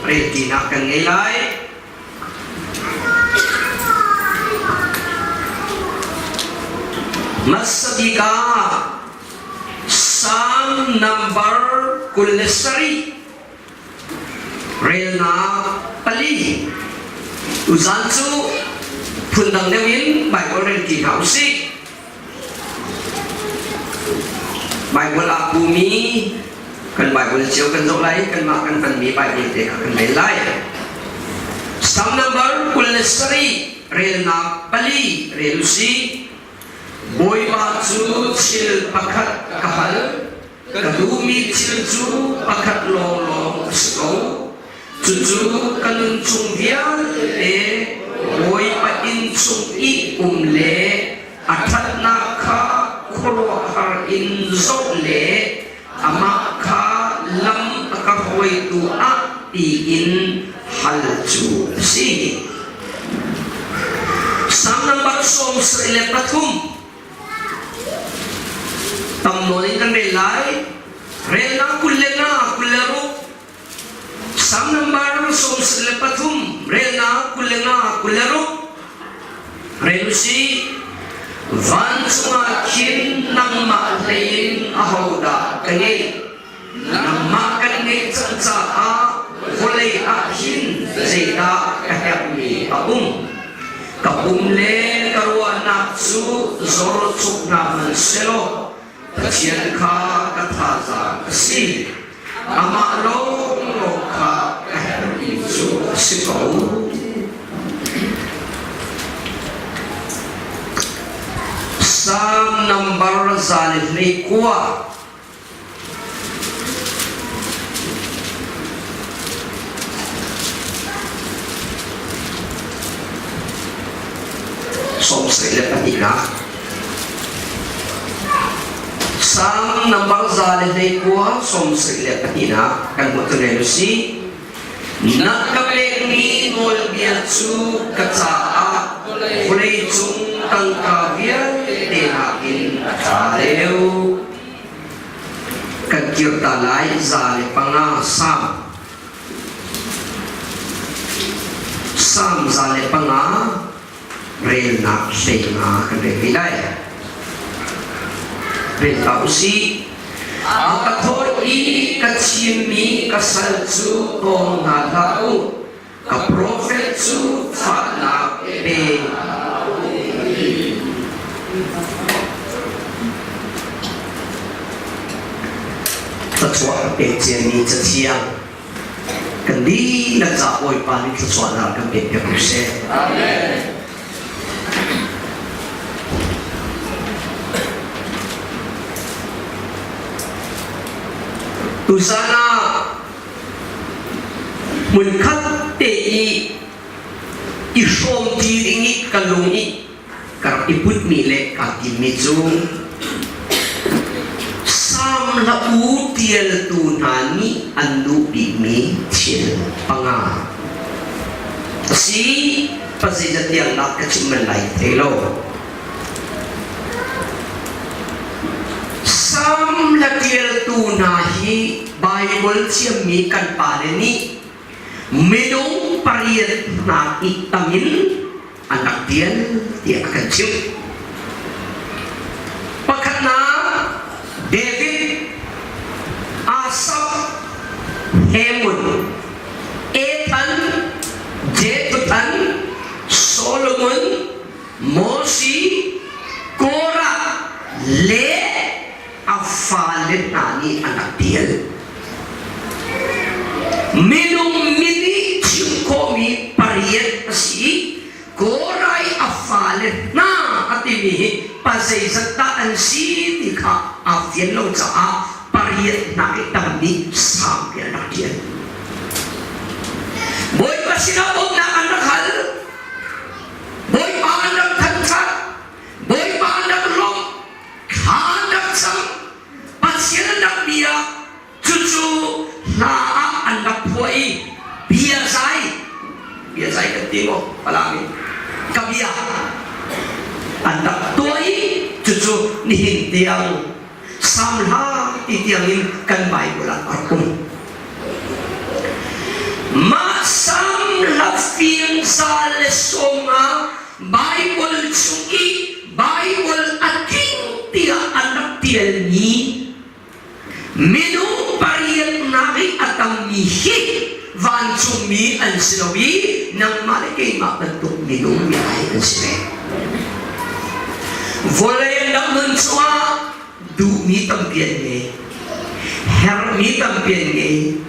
relṭinak kan ngei lai. Hmasa bik ah Psalm number 27 relnak pali. Tuzaan cu phundang deuh in Bible relṭi hna usih. Bible ah pumi kan Bible cio kan zoh lai kanmah kan hmanmi Bible te kha kan rel lai. Psalm number 27 relnak pali rel usih. Bawipa cu thil pakhat ka hal, ka duhmi thil cu pakhat lawnglawng a si ko. Cucu ka nun chung vialte Bawipa inn chung i um le a ṭhatnak kha khuaruahhar in zoh le amah kha lam a ka hruaitu ah tiin hal cu a si. Salm number 73 tam nawn in kan rel lai. Relnak 25 26 Salm number 73 relnak 25 26 rel usih. Vancung ah khin nangmah hlei in ahodah ka ngeih? Nangmah kan ngeih cang caah vawlei ah hin zeidah ka herhmi a um? Ka pum le ka ruahnak cu zor cuk hna hmanh selaw Pathian kha ka thazaang a si. Amah lawnglawng kha ka herhmi cu a si ko. Psalm number 129. 72nak. Psalm number 129 72nak kan hmuh tu rel usih. Na ka pekmi nawlbia cu ka caah vawleicung tangka vialte nakin a ṭha deuh. Kan kir ta lai 105 Salm. Salm 105 relnak 15 kan rel rih lai. Rel ta usih. A ka thawt i ka chimmi ka sal cu tawng hna hlah u. Ka profet cu fahnak pe. Thluachuah ka pek ciami cathiang kan dihlak ca Bawipa nih thluachuahnak kan pek piak ko seh. Amen. Tuzan ah hmunkhat te i i hrawmṭi ding i ka lung i ka rak i putmi le kaa timmi cu Salm hla u ṭialtu hna nih an duh bikmi thil panga a si. Pazeizatiang dah ka chim manh lai thei lo. Salm hla ṭialtu hna hi Baibal thiammi kan pale nih minung pariat hna i tam in an rak ṭial tiah a kan chimh. Pakhatnak David, Asaph, Heman, Ethan, Jeduthun, Solomon, Moses, Korah le a fale hna nih an rak ṭial. Minung minih chim khawhmi pariat a si i Korah i a fale hna a timi hi pa zeizat dah an si ti kha aa fian lo caah pariat hna i tam nih saupi an rak ṭial. Bawipa sinah bawmhnak an rak hal. Bawipa an rak thangṭhat. Bawipa an rak lawmh. Thla an rak cam. Pathian an rak bia. Cucu hla ah an rak phuah i bia zai bia zai kan ti maw Falam in ka bia an rak tuah i cucu nihin tiang Sam hla ti tiang in kan Bible ah a rak um. Mah Salm hlafim 150 Baibal chung i Baibal a tling tiah an rak tialmi minung pariatnak i a tammi hi vancungmi an si lo i nangmah le keimah bantuk minung milai an si ve. Vawlei an rak nun chungah duhmi tampi an ngei, herhmi tampi an ngei,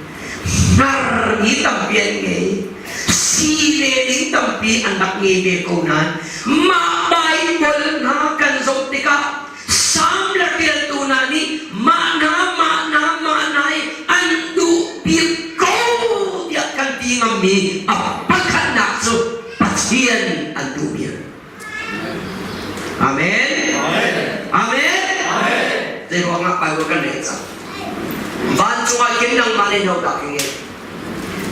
hngarmi tampi an ngei, si ve ding tampi an rak ngei ve ko nain mah Baibal hna kan zoh tikah Salm le ṭialtu hna nih mah hna mah hna mah hna i an duh bik ko tiah kan ti ngammi a pakhatnak cu Pathian an duh bik. Amen. Amen. Zei ruangah Bible kan rel cang. Vancung ah khin nangmah le no dah ka ngei.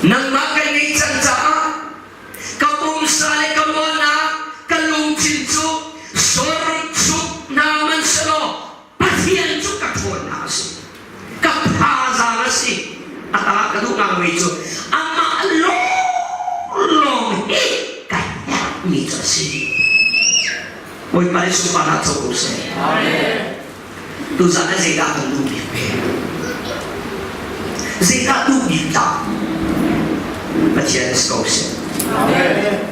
Nangmah kan ngeih cang caah ka pumsa le ka mualnak ka lungthin cu sorchuk hna man selaw Pathian cu ka ṭhawnnak a si. Ka thazaang a si. A tangah ka duh ngang mi cu amah lawnglawng hi ka herhmi cu a si. Bawipa nih sunparnak co ko seh. Tuzan ah zeidah kan duh bik ve? Zeidah duh bik dah? Pathian si ko seh.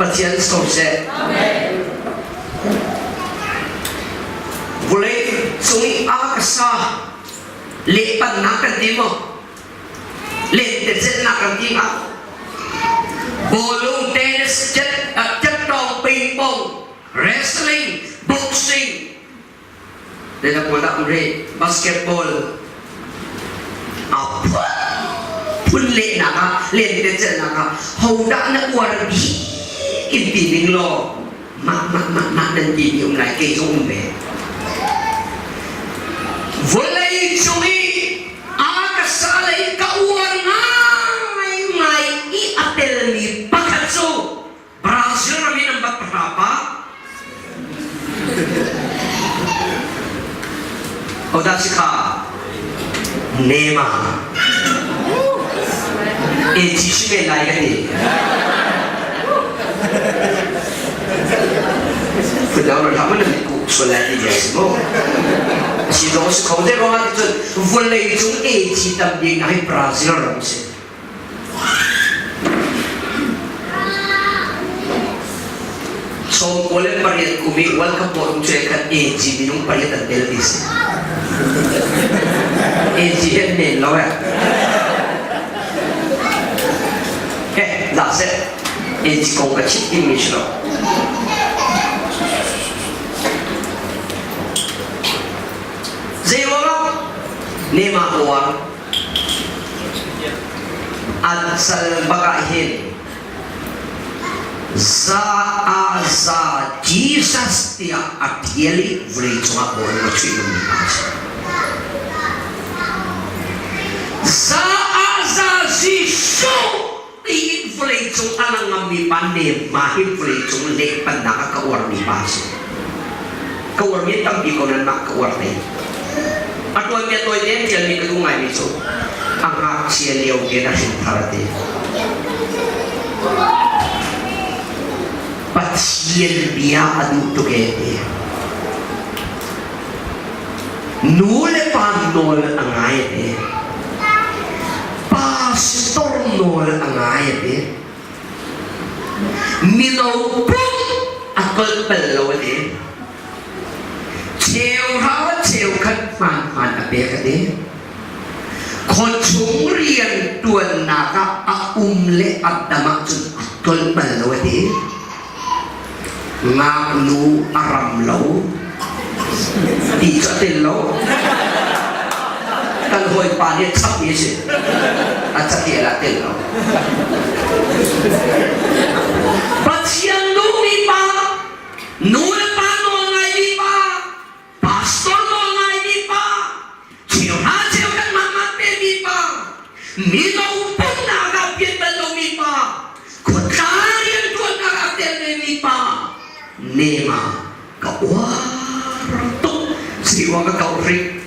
Pathian si ko seh. Vawlei cung i a ka sa lehpannak kan ti maw? Lentecelhnak kan ti hnga? Bawlung tennis, jet, jet ping pong, wrestling, boxing, Lena pawl dah um rih basketball a phun lehnak ah lentecelhnak ah hodah na uar bik in ti ning law mah mah mah mah nan ti mi um lai kei zong um ve vawlei cung i a ka sa lei ka uar ngai ngai i a telmi pakhat cu Brazil ram in an bat pahra pa. Hodah si kha? Neymar. E ci si men lai ka ti. Phundang ro hlah man ku sual lai ti bia si mu. Si zong si kho te ruangah cun vawlei cung e ci tam bik na hi Brazil ram si. 98 kum i World Cup bawlung cu khan AG minung pariat an tel ti si. AG hi an men lo eh. Eh, dah seh. AG kong ka chim dingmi si lo. Zei ruangah Neymar uar An sal bak ah hin za a za Jesus tiah a ṭial i vawlei cungah bawlung a chuih lomi pa a si. Za a za Jesuh tiin vawlei cung a lang ngammi pa Neymar hi vawlei cung lehpannak ah ka uarmi pa a si. Ka uarmi tampi ko nan mah ka uar hlei. A tuanbia tawi te ṭialmi ka duh ngaimi cu a ngakchia lio gen a hrinthar a ti. Pathian bia a duh tuk e ti. Nu le pa nawl a ngai a ti. Pastor nawl a ngai a ti. Mino pum a kolh bal lo a ti. Cheuhra cheukhat hmaanhmaan a pek a ti. Khuachung rian ṭuannak ah a um le a dam ahcun a tlolh bal lo a ti. Ngaknu a ram lo ti cu a tel lo. Kan hawipa nih a chapmi a si. A catial ah tel lo. Pathian duhmi pa, nu le pa nawl ngaimi pa, pastor nawl ngaimi pa, cheuhra cheu kan mah mah pemi pa, mino pumnak ah pian bal lomi pa, khuatla rianṭuannak ah tel vemi pa, nema ka uar tuk siwa ka kau hrik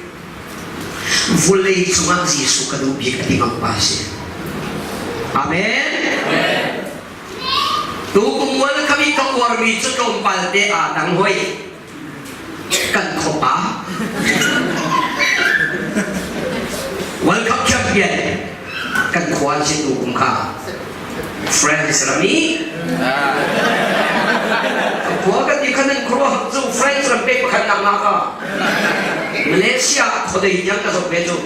vulei cungah Jesuh ka duh bik a ti mang pa si. Amen. Tu kum mual kami ka uarmi cu tlawmpal te aa dang hoi. Kan khuapa. World Cup champion kan khua si tu kum kha. France ram i khua kan ti khan nan khuaruah cu France ram pe pakhat nak nga ka Malaysia khuadei tiang ka zoh ve cu.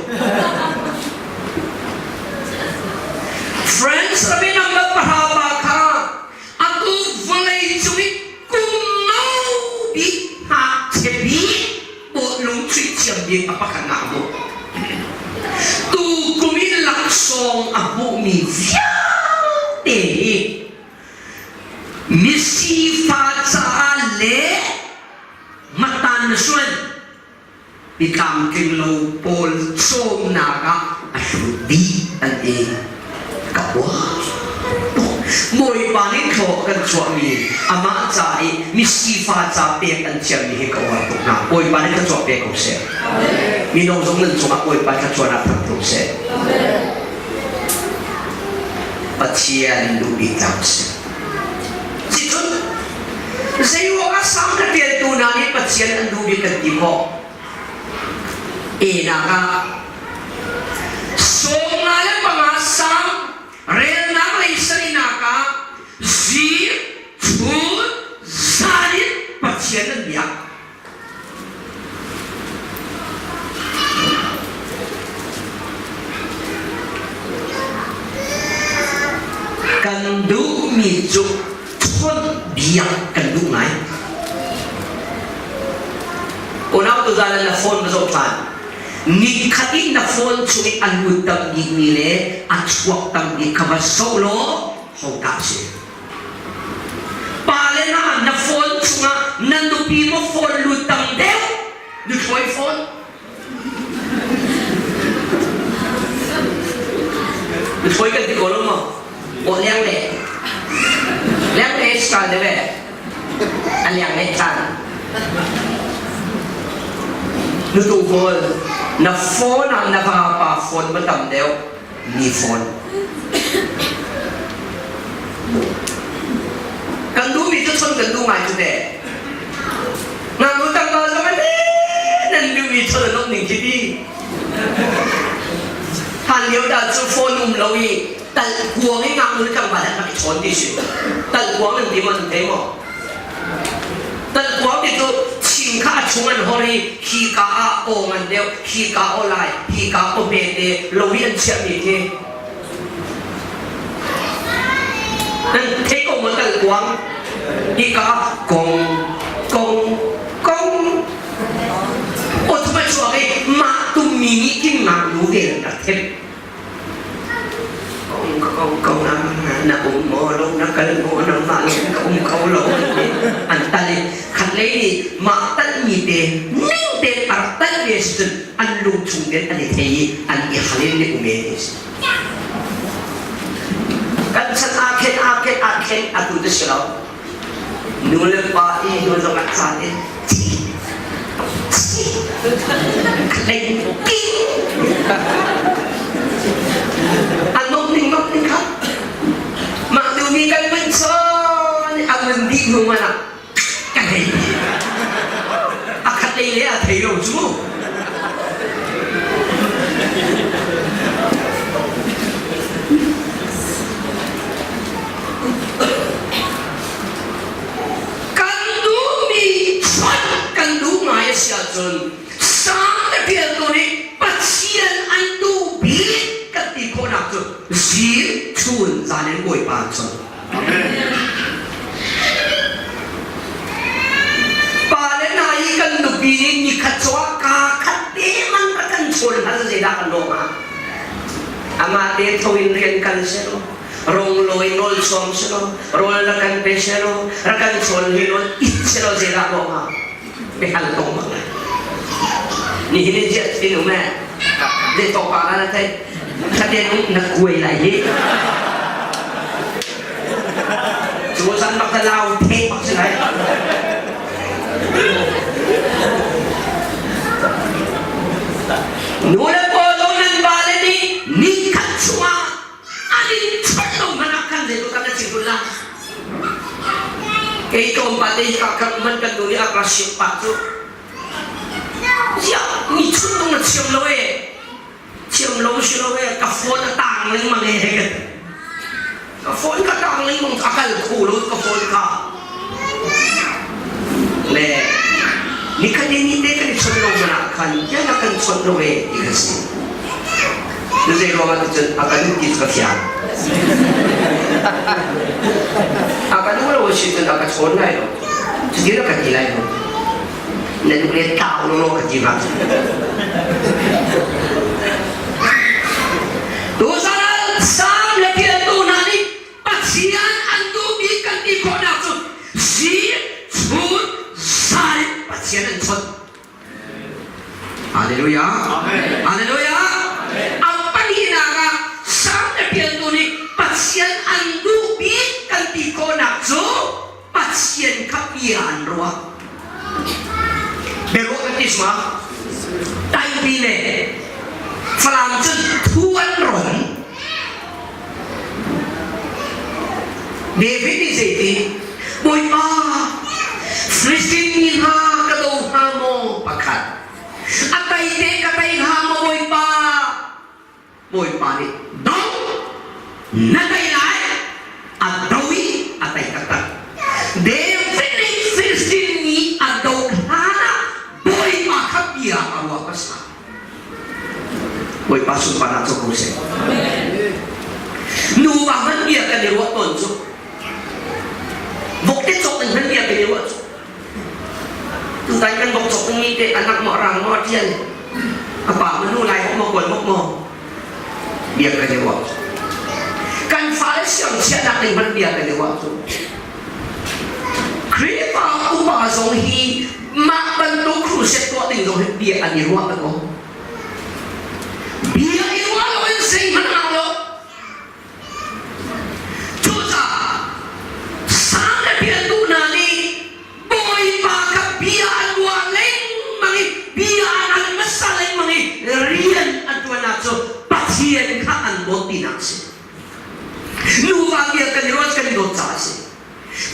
France ram i number pahra pa kha atu vawlei cung i kum no bik ngakchia bik bawhlung chuih thiam bik a pakhatnak a hmuh. Tu kum i laksawng a hmuhmi vialte hi misifa caah le matan suan mi tlamtling lo pawl cawmnak ah a hlut dih an ti ka uar Bawipa nih thlaw a kan chuahmi amah ca i misifa ca pek an thiammi hi ka uar tuk hna Bawipa nih thluachuah pe ko seh mino zong nan cungah Bawipa thluachuahnak tham ko seh Pathian duhbik tlak si Sicun zeiruang ah sang ka ṭialtu hna nih Pathian an duh bik kan ti khawh? Enak ah 55 sang relnak lei sarinak ah zir chun zan in Pathian an biak. Kan duhmi cu chawnh biak kan duh ngai. Unau tuzaan na phone na zoh ṭhan. Nikhat in na phone chung i a lut tam bikmi le a chuak tam bik kha va zoh law hodah a si. Pale hna na phone chungah na nupi maw phone lut tam deuh nuthlawi phone nuthlawi kan ti ko lo maw aw leng le leng le style deuh eh a leng le chan nutu pawl na phone ah na vapa phone ma tam deuh mi phone kan duhmi cu chon kan duh ngai cu te ngaknu tangka zong an nan duhmi chon an um ning khi ti hlan lio dah cu phone um lo i tal kuang i ngaknu tlangval an rak i chawn ti si tal kuang an ti maw an thei maw tal kuang ti cu thing kha a chung an hor i hi ka ah aw ngan deuh hi ka aw lai hi ka aw hme te lo i an chiahmi khi nan thei ko maw tal kuang hi ka kong kong kong aw thuma chuak i mah tummi nih khin ngaknu vel an rak thep Ko na na um maw lo na kal maw nangmah lo ka um kho lo an tal i khat lei nih mah talmi te ning tein a rak tal ve si cun an lung chung tein an i thei i an i halin le um e si kan chan aa khen aa khen aa khen atu te si lo nu le pa i nu zong an caan in An nok ning nok ning kha mah duhmi kan man chawn a man dih hnu man ah ka hei a khat lei le a thei lo cu Kan duhmi chawnh kan duh ngai a si ahcun sang le bialtu nih Pathian an duh bik kan ti khawhnak cu zing chun zan in Bawipa an chawnh. Pa le hna i kan nupi nih nikhat cungah kaa khat te man rak kan chawn hna zeidah kan lawm ah amah te tho in rian kal selaw ronglawi nawl chuang selaw rawl ra kan pe selaw ra kan chawn hi nawl it selaw zeidah lawm ah bihal tong bak lai nihin in ziah tin um eh le to pa na thei khaten um na kuai lai hi cu zan bak lau the bak si lai nu le paw zong nan pa le nih ni khat chungah an in. Kei tlawmpal te hika kan man kan nu nih a ka siang pah cu. Ziah mi chung na thiam lo e. Thiam lo si lo e ka phone a tang lengmang e he ka phone ka tang lengmang a kal kho lo ka phone kha. Le nikhat ni te kan i chawnh lo man ah khan tiah na kan chawnh lo e ti kan si. Cu zei ruangah ti cun a kan ti ka fiang. A ka duh lo si cun a ka chawn lai lo. Cutin a ka ti lai lo. Na duh le tau lo ka ti hnga. Tuzan ah Sam le piantu hna nih Pathian an duhmi kan ti khawhnak cu zing, chun, zan in Pathian an chawnh. Hallelujah. Hallelujah. A pahnihnak ah Salm na ṭialtu nih Pathian an duh bik kan ti khawhnak cu Pathian kha bia an ruah. Biaruah kan ti suma Taipi le Falam cun thu an ron. David nih zeiti Bawipa Filistin mi hna ka do hnga maw pakhat a tai te ka tai hnga maw Bawipa Bawipa nih do na tai lai a do i a tai taktak David nih Filistin mi a do hlan ah Bawipa kha bia a ruah hmasa Bawipa sunparnak cu ko seh. Nuva hman bia kan i ruah tawn cu. Vokte cawk in hman bia kan i ruah cu. Tutan kan vok cawk mi te anak maw rang maw tial a pa ma nu lai maw kawl bok maw bia kan i ruah. Kan fale siang chiahnak ding hman bia kan i ruah cu. Khrihfa upa zong hi mah bantuk crusade tuah ding zong hi bia an i ruah ko. Bia i ruah loin zeihmanh a lo. Cucaah sang le biatu hna nih Bawipa kha bia an ruah lengmang i bia an hal hmasa lengmang i rian an ṭuannak cu Pathian kha an dawt tinak a si. Nuva bia kan i ruat kan i dawt caah a si.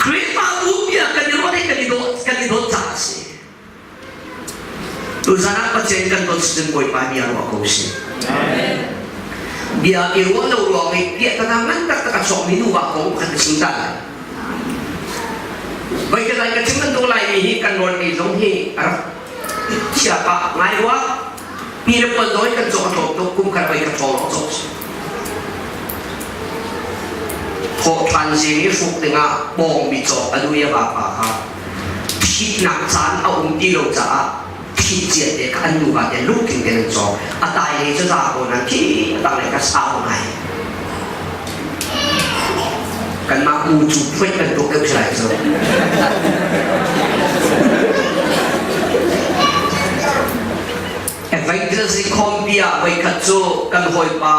Khrihfabu bia kan i ruat i kan i dawt kan i dawt caah a si. Tuzan ah Pathian kan dawt cun Bawipa bia ruah ko sih. Bia i ruah lo ruang i bia tana ngan taktak a chuakmi nuva kong pakhat ka chim ta lai. Voi ka lai ka chim bantuk laimi hi kan rawl ei zong hi a rak chia pah ngai rua. Pi le puan dawi kan cawk a tlawm tuk kum khat voi ka ṭhaw lawng cawk si. Thawh ṭhan zing i hruk dingah pawngmi cawk a nu i a vapa kha thitnak caan a um ti lo caah thit cia te kha an nuva te lungtling tein an cawk. A tai lei cu za ko nan khi a tang lei ka sau ngai. Kanmah u cu phuai bantuk deuh si lai cu. Evangelist khawmpi ah voikhat cu kan hawipa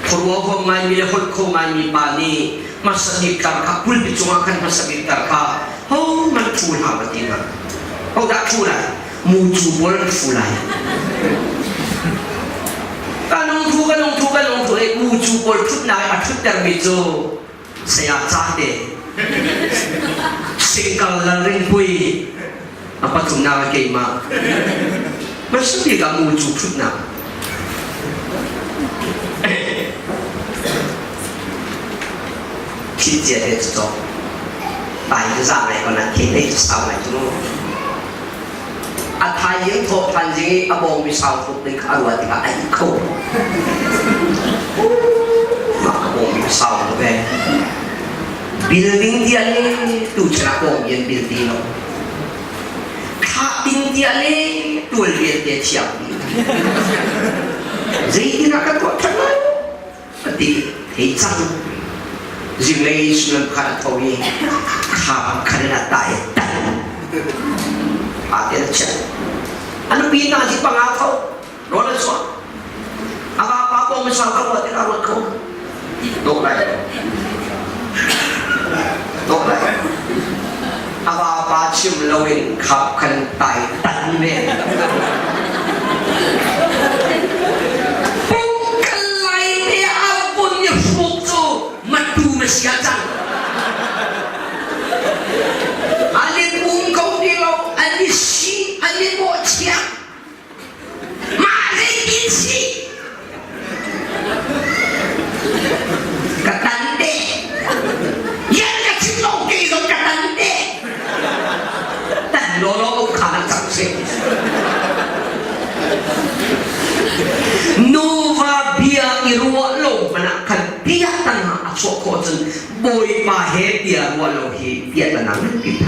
khuaruah huam ngaimi le holh kho ngaimi pa nih hmasa bik tar kha pulpit cungah khan hmasa bik tar kha hohmanh ṭhu hlah va ti hna. Hodah ṭhu lai? Mucu pawl an ṭhu lai. Ka lungthu ka lungthu ka lungthu i mucu pawl ṭhutnak a ṭhuttermi cu saya cate singkal lalringpui a pathumnak ah keimah hmasa bik ah mucu ṭhutnak thil cia te cu cawk tai cu za ngai ko na thil ei cu sau ngai cu mu a thaizing thawh ṭhan zing i a bawngmi sau tuk ding kha a ruah tikah a it kho mah a bawngmi sau tuk ee building tia le tu chan ah bawngmi an build ti lo thlah ding tia le tual vialte thiam zeitin ah kan tuah ṭhan lai ka ti thei cang zinglei sunan khan a tho i kham khan in a tai tan a te a chiah a nupi hna hi panga tho rawl an chuah a vapa pawng mi sang ka ruat in a ruat kho dawh lai dawh lai a vapa chim loin khap khan tai tan ve Pungkal lai te a vun i hruk cu matu na sia cang. chuah khawh cun Bawipa he bia ruah lo hi bia tanang nganpi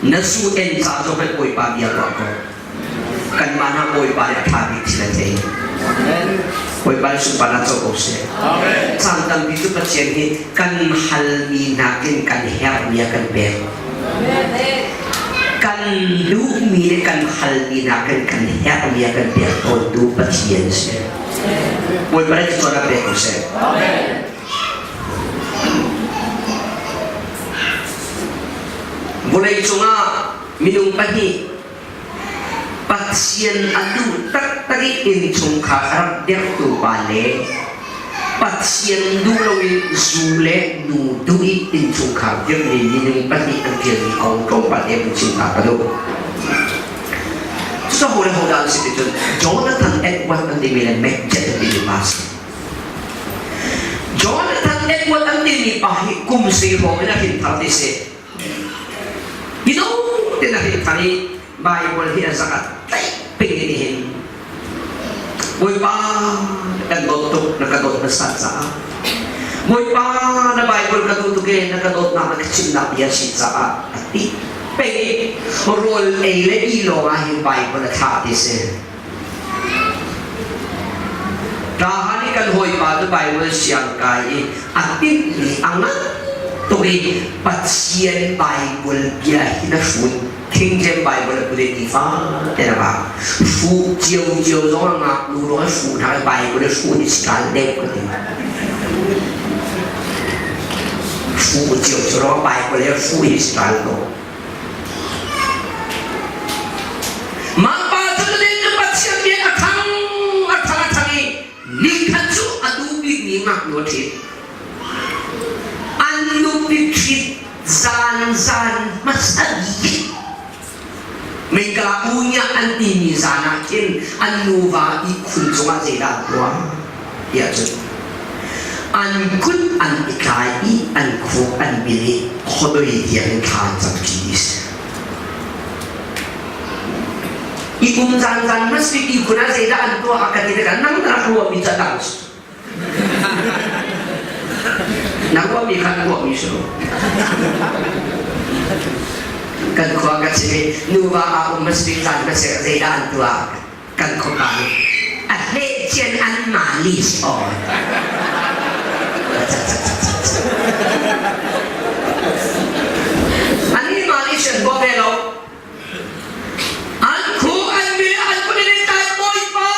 na zu en ca zong hmanh Bawipa bia ruah ko. Kanmah hna Bawipa nih a ṭha bik thil a thei. Bawipa nih sunparnak co ko seh. Caan tampi cu Pathian hi kan halmi nakin kan herhmi a kan pek. Kan duhmi le kan halmi nakin kan herhmi a kan pek tawntu Pathian si. Bawipa nih tuan a pek ko seh. Vawlei cungah minung pahnih Pathian a duh taktak i innchungkhar a rak derhtu pa le Pathian duh loin zu le nu duh i innchungkhar dirhmi minung pahnih an ṭialmi kong tlawmpal he vun chim ta ka duh. Cucu ho le ho dah an si ti cun Jonathan Edwards an timi le Mac Jet an timi pa a si. Jonathan Edwards an timi pa hi kum sei hrawng in a hrinthar ti si. Mino te na hrin thar i Bible hi a zakat tlaih ping in hin Bawipa kan dawt tuk na ka dawt hmasa caah Bawipa na Bible ka duh tuk e na ka dawtnak na ka chimnak bia si caah a ti peng i rawl ei le i lawng ah hin Bible a thlah ti si. Tahan i kan hawipa cu Bible siang kai i a timhmi a ngan tuk i Pathian Bible bia hi na hrun King James Bible a put i fa te na ba hruh cio cio zong a ngaknu ruang a hruh hna i Bible a hruh i stal deuh ka ti hruh cio cio ruang Bible a hruh i stal ko Mah pa cu len cu Pathian bia a thang a thang a thang i nikhat cu a duh bikmi ngaknu a ṭhit. An nupi ṭhit zan zan hmasa bik Meika unya an timi zan ah khin an nuva ihkhun cungah zeidah an tuah tiah cun an kut an i tlai i an khuk an bil i khuadoi tiang in thla an camṭi ti si. I kum zan zan hmasbik ihkhun ah zeidah an tuah a ka ti tikah nang na rak ruahmi cu a dang si. Na ruahmi kha na ruahmi si lo. Kan khua kan si i nuva aa um hmasbik zan hmasik ah zeidah an tuah kan khuapa nih a hlehcian an malis aw. An nih malis an tuah ve lo. An khu an mi an kun in tai bawipa.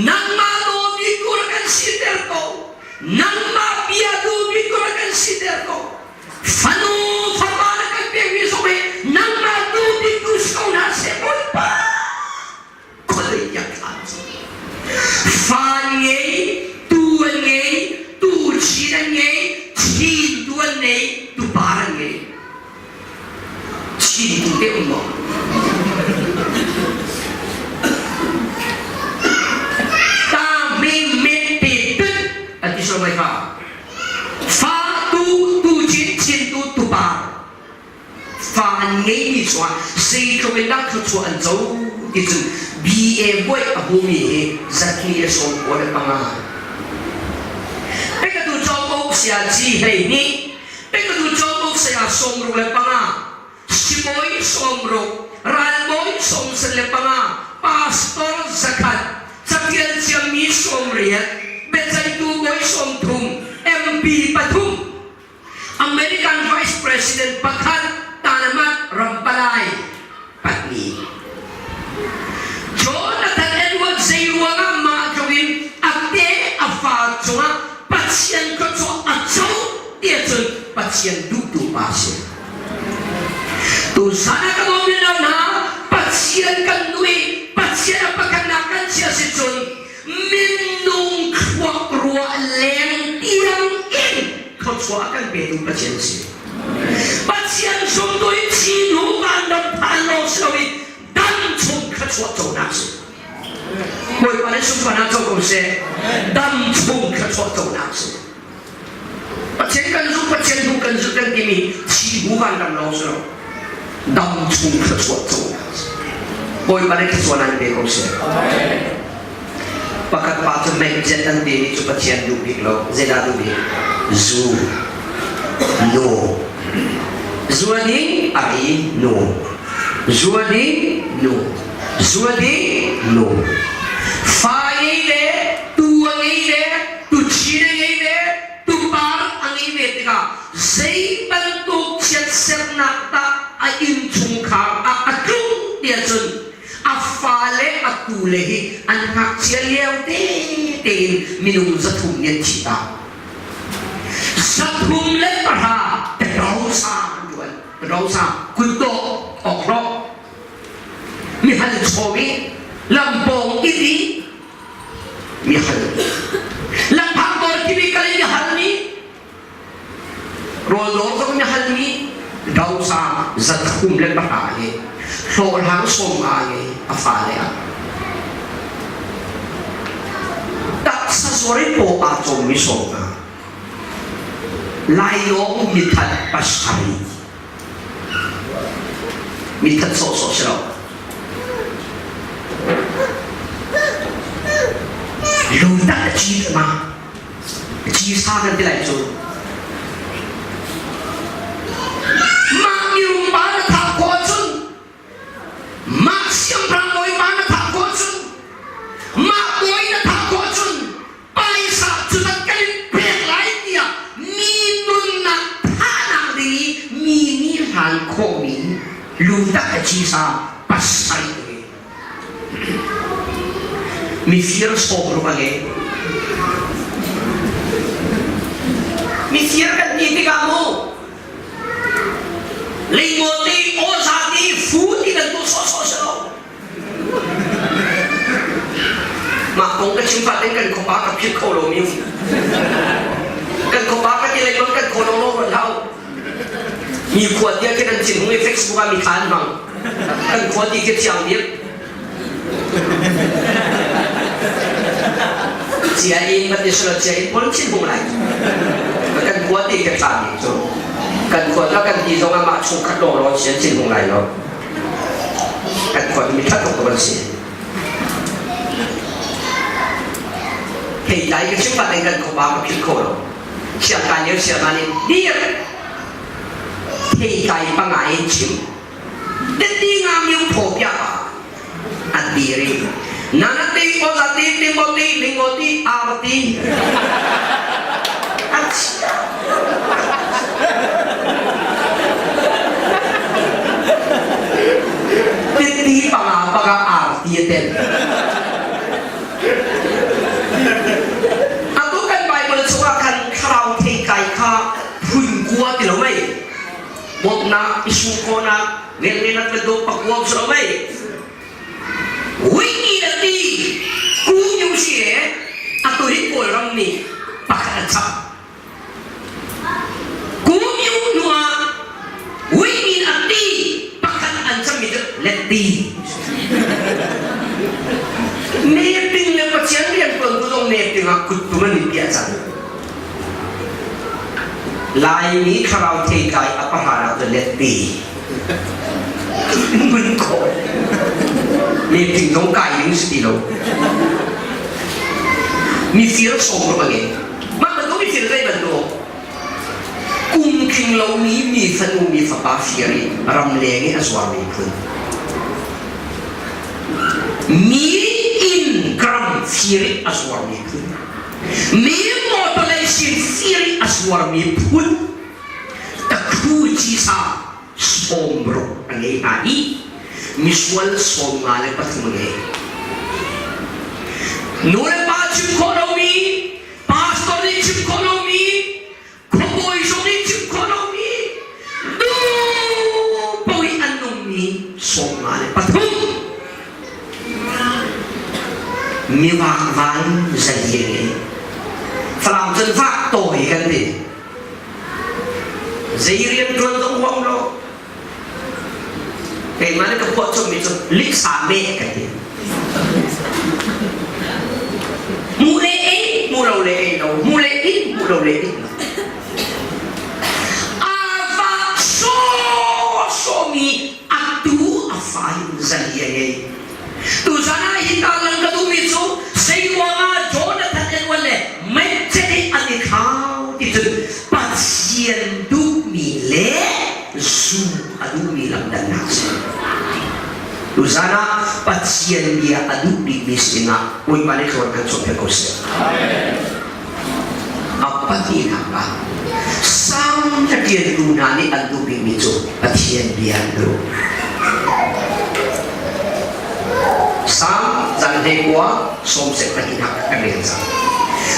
Nangmah dawmi tu rak kan siter ko. Nangmah bia duhmi tu rak kan siter ko. Fanu fapa na kan pekmi zong hi nangmah duhmi tu si ko hna seh Bawipa. Khualei tiang thla Fa an ngei, tu an ngei, tu chin an ngei, chin tu an ngei, tupar an ngei. Chin tu te um maw? Ta me me pe tut an ti sual mai kha. Fa tu tu chin chin tu tu pa fa an ngeimi chungah zeitluk in dah thluachuah an co ti cun BA buai a hmumi hi zatni le 95. Pekatu cawk sia ci 12 Pekatu cawk saya 65 sibawi 60 ralbawi 95 pastor 100 catial ciammi 80 biaceihtu bawi 30 MP pathum American Vice President pakhat Tanamat Rampalai pahnih. Jonathan Edwards zeiruangah mah tluk in a te a fa cungah Pathian thluachuah a co tiah cun Pathian duhtu pa a si. Tuzan ah ka dawmi no hna Pathian kan duh i Pathian a pakhatnak kan chia si cun minung thluak ruah leng tiang in thluachuah a kan petu Pathian a si. Pathian zumtu i thi hnu vanram phan lawng si loin dam chung thluachuah conak si. Bawipa nih sunparnak co ko seh. Dam chung thluachuah conak si. Pathian kan zumh, Pathian hnu kan zulh kan timi thi hnu vanram lawng si lo. Dam chung thluachuah conak si. Bawipa nih thluachuah nan pe ko seh. Pakhat pa cu mekjet an timi cu Pathian duh bik lo. Zeidah duh bik? Zu. Nu. Zu a ding, a ri, nu. Zu a ding, nu. Zu a ding, nu. Fa ngei ve, tu a ngei ve, tuchin a ngei ve, tupar a ngei ve tikah zei bantuk chiatsernak dah a innchungkhar ah a tlung tiah cun a fale a tule hi an ngakchia lio tete in minung 300 nih an thih ta. 310 rosa an ṭuan. Rosa kutdawh awkhlawh mihal chaw i lampawng it i mihal lamphak dawr timi kal i mihal nih Rawldawr zong na halmi dosa 310 le hlawhhlang 50 le a fale ah taksa zuar in paw aa cawmmi 50 Lailawng mithat 7 mithat sawhsawh si lo lungtak a ci ma Cisa kan ti lai cu. Mah mirum pa na thah khawh ahcun mah siangpahrang bawipa na thah khawh ahcun mah bawi na thah khawh ahcun paisa cu nan kan in pek lai tiah mi nunnak thahnak ding i mi nih hlan khawhmi lungtak a cisa 7 Mifir 60 a ngei. Mifir kan ti tikah mu lingmaw ti awza ti fu ti kan tuah sawhsawh si lo. Mah kong ka chim fatin kan khuapa ka philh kho lo mi. Kan khuapa ka ti lengmang kan kho lo lo ruat hau. Mi khua tia khi kan thinhung i Facebook ah mi thla an hmang. Kan khua ti khi thiang bik. Cia in bat silo cia in pol thinhung lai. Kan khua ti ka tla mi cu. Kan khua ta kan ti zong ah mah chungkhat lawng lawng sian thinhung lai lo. Kan khua mi that tuk kan si. Hei tai ka chim pat kan khuapa ka philh kho lo. Siangkai lio sianginn in dir theitlai panga in chim teti nga miu thaw pia an dir i nana ti oza ti timoti lingoti arti an chia teti panga panga arti tel Atu kan Bible chungah khan thlarau theitlai kha phun kua ti lo mei. Bawmnak, isu khawhnak, ngelngelat le dawp pakuam si lo mei. Wiki na ti ku nyu si e atu hi Kawlram nih pakhat an chap. Ku nyu hnu ah wiki a ti pakhat an chapmi cu let ti. Neping le Pathian rian tuantu zong neping ah kuttum an in piah cang. Laimi thlarau theitlai a pahra cu let ti. Mun khawh. Neping zong kai ding si ti lo. Mifir sawm rum a ngei. Mah bantuk mifir zei bantuk? Kum tling lomi mi fanu mi fapa fir i ramleng i a zuarmi phun. Mi inn gram fir i a zuarmi phun. Mi motor lei sin fir i a zuarmi phun. Takhu cisa 60 a ngei hna i misual 53 a ngei. Nu le pa chim khawh lomi pastor nih chim khawh lomi khuabawi zong nih chim khawh lomi duh paoh i an nungmi 53 mi vakvan zei in Falam cun vak tawi kan ti zei rian ṭuan zong huam lo keimah nih ka phuah chommi cu liksa me ka ti hmu le ei hmu lo le ei lo hmu le in hmu lo le in lo ava saw sawmi atu a fa in zali a ngei tuzan ah hi ta lang ka duhmi cu zei ruangah. Tuzan ah Pathian bia a duh bikmi sinah Bawipa nih tluan kan cawnpiak ko seh. A pahnihnak ah Salm catialtu hna nih an duh bikmi cu Pathian bia an duh. Salm zanhlei kua sawmsek pahnihnak kan rel cang.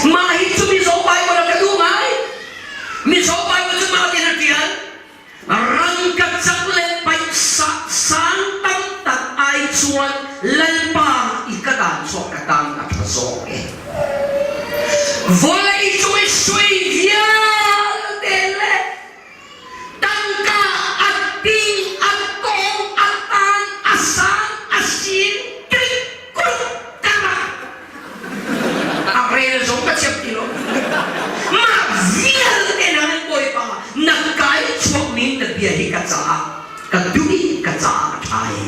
Mah hi cu mizaw Bible ah ka duh ngai. Mizaw Bible cu mah tin a tial. Rangkachak le paihsa sang taktak ai chuan lalpa i ka tan chuak ka tan a ṭha zawk e. Vawlei cung i sui vialte le tangka a ting a tawng a tan a sang a sin krik kruk karak a rel zong ka thiam ti lo. Mah vialte na Bawipa na kai chuakmi na bia hi ka caah ka duh i ka caah a ṭha e.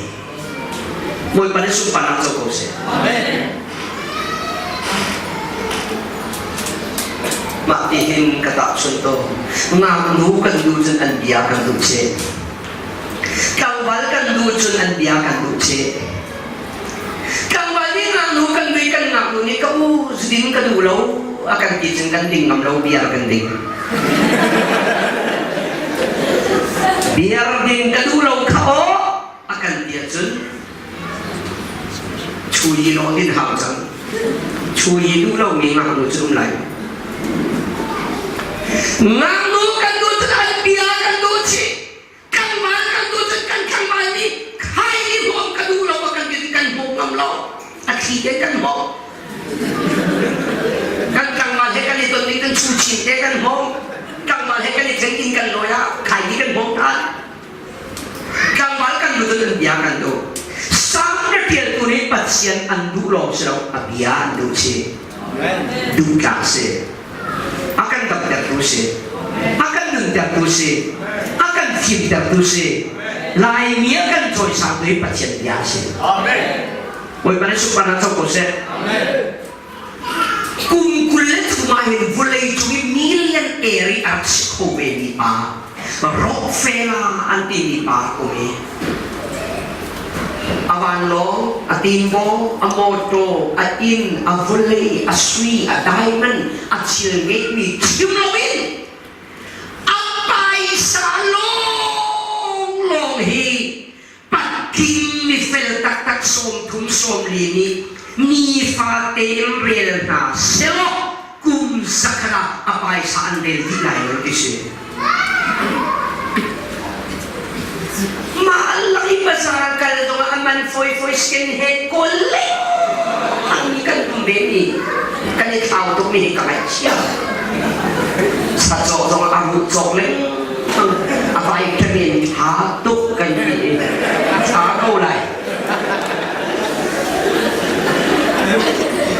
Bawipa nih sunparnak co ko seh. Amen. Mah ti hin ka tahchunh to. Ngaknu kan duh cun an bia kan duh cheh. Tlangval kan duh cun an bia kan duh cheh. Tlangval nih ngaknu kan duh i kan ngaknu nih ka u zudin ka duh lo a kan ti cun kan ding ngam lo biar kan ding. Biar ding ka duh lo kha aw a kan ti ahcun chui lawh din hau cang. Chui duh lomi ngaknu cu um lai. Ngaknu kan duh cun an bia kan duh chih. Tlangval kan duh cun kan tlangval nih khai i huam ka duh lo a kan ti kan hmuh ngam lo. A thli te kan hmuh. Kan tlangval he kan i ton ding kan chu chin te kan hmuh. Tlangval he kan i thleng in kan lawi ah khai i kan hmuh than. Tlangval kan duh cun an bia kan duh. Sam na tialtu nih Pathian an duh lawng si lo, a bia an duh si. Duh tlak si. A kan damtertu si. A kan nuntertu si. A kan fimtertu si. Laimi a kan cawisangtu hi Pathian bia a si. Bawipa nih sunparnak co ko seh. Kum 23 ah hin vawlei cung i million eri a rak si kho ve mi pa Rockefeller an timi pa rak um i a vanlawng, a tinbaw, a mawtaw, a inn, a vawlei, a sui, a diamond, a thil ngeihmi chim loin a paisa lawnglawng hi Patling mifel taktak 30 40 nih nifate in rel hna selaw kum zakhat ah a paisa an rel dih lai lo ti si. Mah lak i bazar kal zongah a man fawifawi skin he kawl lengmang mi kan um ve mi kan i thlau tuk mi hi ka ngaihchia. Sacawk zong a ruh cawk lengmang a vitamin ṭha tuk kan ti i a ṭha ko lai.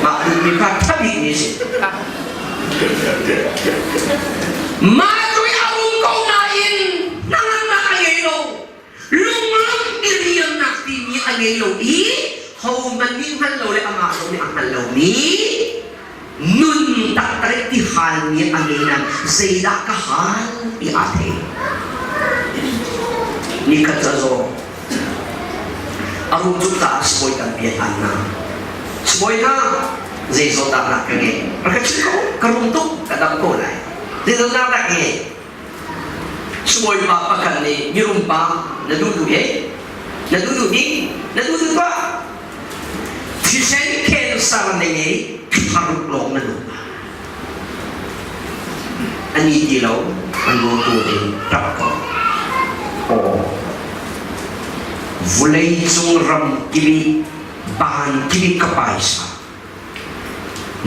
Mah duhmi kha ṭha bikmi si. Mah cu a um ko nain hnangamnak a ngei lo. Lunglam i riamnak timi a ngei lo i hohmanh nih hngal lo le amah zong nih a hngal lomi nun taktak ti halmi a ngei nain zeidah ka hal ti aa thei. Nikhat cu a zaw. A rum tuk caah sibawi tampi a hlan hna. Sibawi hna, zei zawtnak dah ka ngeih? Rak ka chim ko, ka rum tuk, ka dam ko lai. Zei zawtnak dah ka ngeih? Sibawi pa pakhat nih mirum pa na duh duh he na duh duh ding na duh duh tuah thisen cancer na ngei thlaruk lawng na duh ani ti lo an tu in tap ko aw vulei cung ram kibi ban kibi ka paisa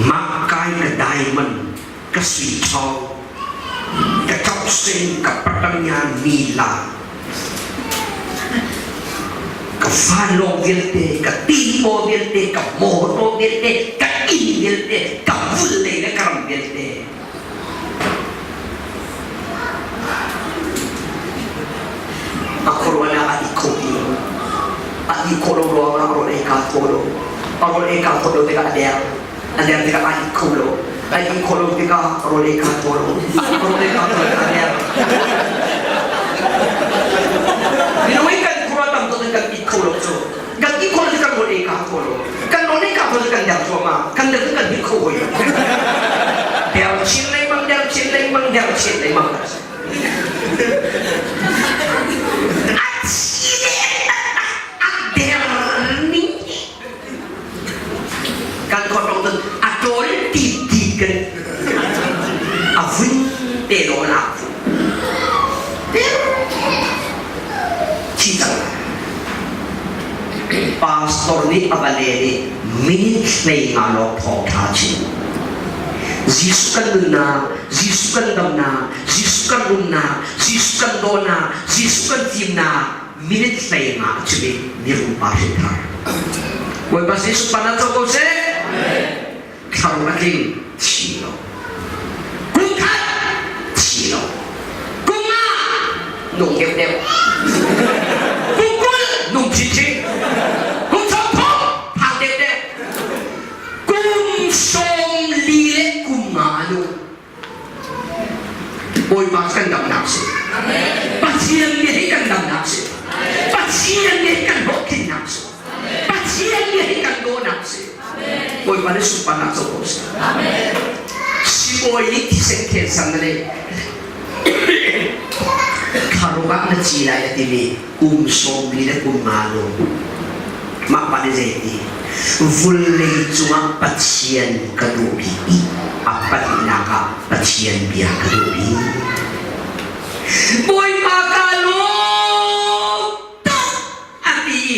Mah kai ka diamond ka sui ṭhawng ka ṭoksing ka patangya nila ka vanlawng vialte ka timaw vialte ka mawtaw vialte ka inn vialte ka vulei le ka ram vialte a khuaruahnak a i kho ti lo a i khawh lo ruangah rawl ei kaa thaw lo a rawl ei kaa thaw lo tikah a der a der tikah a i kho lo a i khawh lo tikah rawl ei kaa thaw lo rawl ei kaa thaw lo tikah a der minung in kan khua tam tuk in kan it kho lo cu. kan der thluahmah. Kan der kan hngilh kho hoi. Der chin lengmang, der chin lengmang, der chin lengmang. A thi a der ning kan khor tong a ṭawl ti ti kan a vun te lo na thi cang pastor nih a va len i minute hlei nga lawng thawngṭha chim Jesuh kan nunnak Jesuh kan damnak Jesuh kan rumnak Jesuh kan dawnak Jesuh kan fimnak minute hlei nga a chim i mirum pa hrinthar Bawipa Jesuh pan ah co ko seh thlar a tling thi lo kum khat thi lo kum nga nung deuh deuh kum 20 nung chinchin kum 30 thang deuh deuh kum 40 le kum nga a nung Bawipa kan damnak si Pathian nih hi kan damnak si Pathian nih kan hlawhtlinnak si Pathian nih hi kan dawhnak si Bawipa nih sunparnak co ko seh Sibawi nih thisen khensan na le thlaruk ah na ci lai a timi kum 40 le kum nga lung mah pa nih zeiti vulei cungah Pathian ka duh bik i a pahnihnak ah Pathian bia ka duh bik. Bawipa ka lawm tak a ti i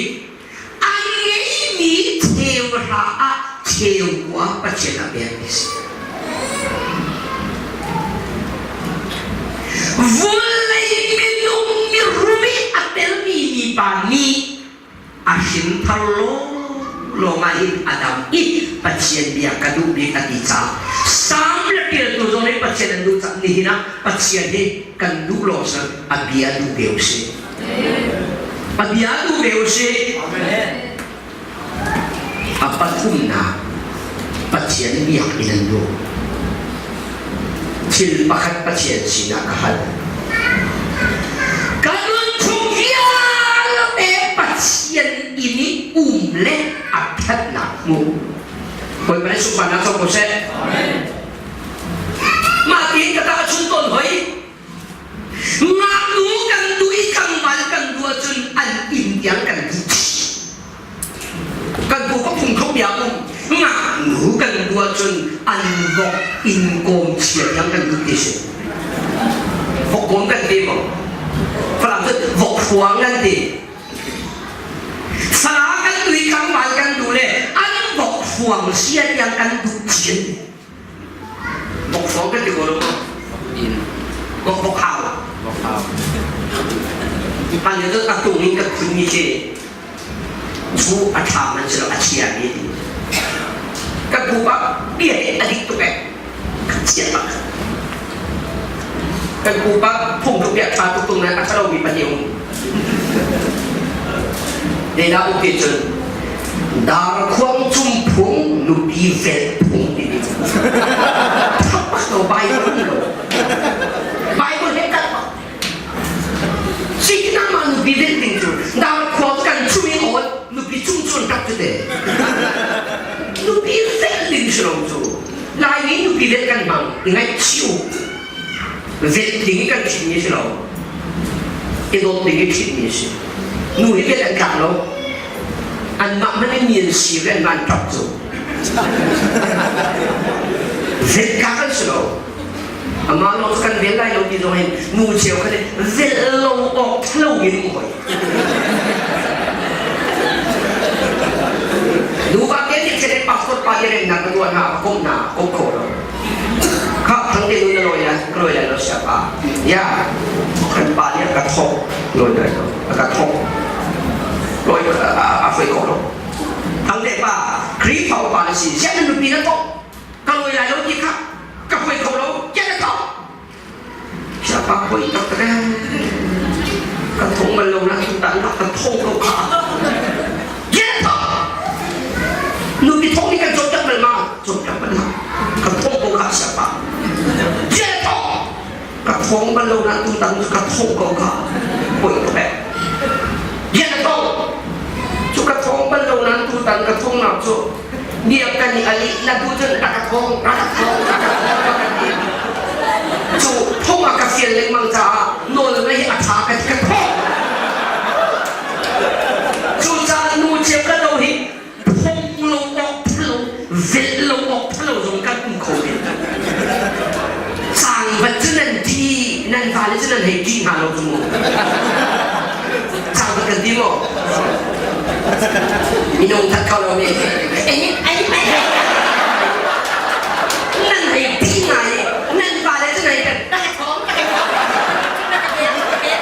a ngeimi cheu hra ah cheu kua Pathian a pekmi si. Vulei minung mirum i a telmi mipa nih a hrinthar lawnglawng ah hin a dam i Pathian bia ka duh bik a ti caah Salm le ṭialtu zong nih Pathian an duh cang nihin ah Pathian hi kan duh lawng si a bia duh ve usih a bia duh ve usih a pathumnak Pathian biakinn an duh thil pakhat Pathian sinah ka hal ka nun chung vialte Pathian inn i um le a ṭhatnak hmuh Bawipa nih sunparnak co ko seh mah tiin ka tahchun tawn hoi ngaknu kan duh i tlangval kan duh ahcun an inn tiang kan duh kan pupa phungthluk bia um ngaknu kan duh ahcun an vok inn kawm chia tiang kan duh ti si vok kawm kan ti maw Falam cu vok hruang kan ti Sala kan duh i tlangval kan duh le an vok hruang sia tiang kan duh chin vok hruang kan ti ko lo In. vok vok hau Vok hau. Hlan lio a tung in kan phunmi khi cu a ṭha man si lo a chia mi ti kan pupa bia hi a dik tuk eh kan chia bak kan pupa phungtluk bia ṭha tuk tung nain a ṭhalo mi pahnih um Leilah um ti cun darkhuang cum phung nupi vel phung ti mi thak lo Bible lo Bible he kal Si nangmah nupi vel ding cu darkhuang kan chung i awl nupi chung cun rak cu te nupi vel ding si lo cu Laimi nupi vel kan hmang ngaihchiu vel ding i kan chimmi si lo i dawt ding i chimmi si nu hi vel an tlak lo anmah hmanh in mi an si ve anmah an ṭap cu vel tlak an si lo Amah lawng cu kan vel lai lo ti zong hin nu cheu kha vel lo awk thalo in um hoi. Nuva te nih chelek passport pa te rem nak ka tuah hna ka komh hna komh kho lo. Kha thang te nu na lawi lai ka lawi lai lo sia pa. Ya kan pa nih a ka thok lawi lai lo a ka thok lawi a foi kho lo. Thang te pa Khrihfa upa na si sian na nupi na thok ka lawi lai lo ti kha ka hoi kho lo tiah na thawk siapa hoi tak tak ka thong bal lo na tan ka thong ko kha tiah na thawk nupi thong ni kan cawnpiak bal ma cawnpiak bal ma ka thong ko kha siapa tiah na thawk ka thong bal lo na tu tan ka thong ko kha hoi ko pe tiah na thawk cu ka thong bal lo na tu tan ka thong nak cu. Bia kan i al i na tu cun rak ka thawng, rak ka thawng, rak ka thawng ka kan ti. Cu thong a ka fial lengmang caah nawl ngei a ṭha ka ti ka thawng. Cucaah nu cio ka do hi phung lo awk ṭhalo, velh lo awk ṭhalo zong kan um kho men. Cangvat cu nan ṭi, nan vale cu nan hei ṭi hna lo cu mu. Cangvat kan ti maw? Minung that kho lo mi. Ei, ei, ei. Nan hei ṭi hna i nan vale cu nan hei kan na ka thawng, na ka thawng, na ka pek, na ka pek.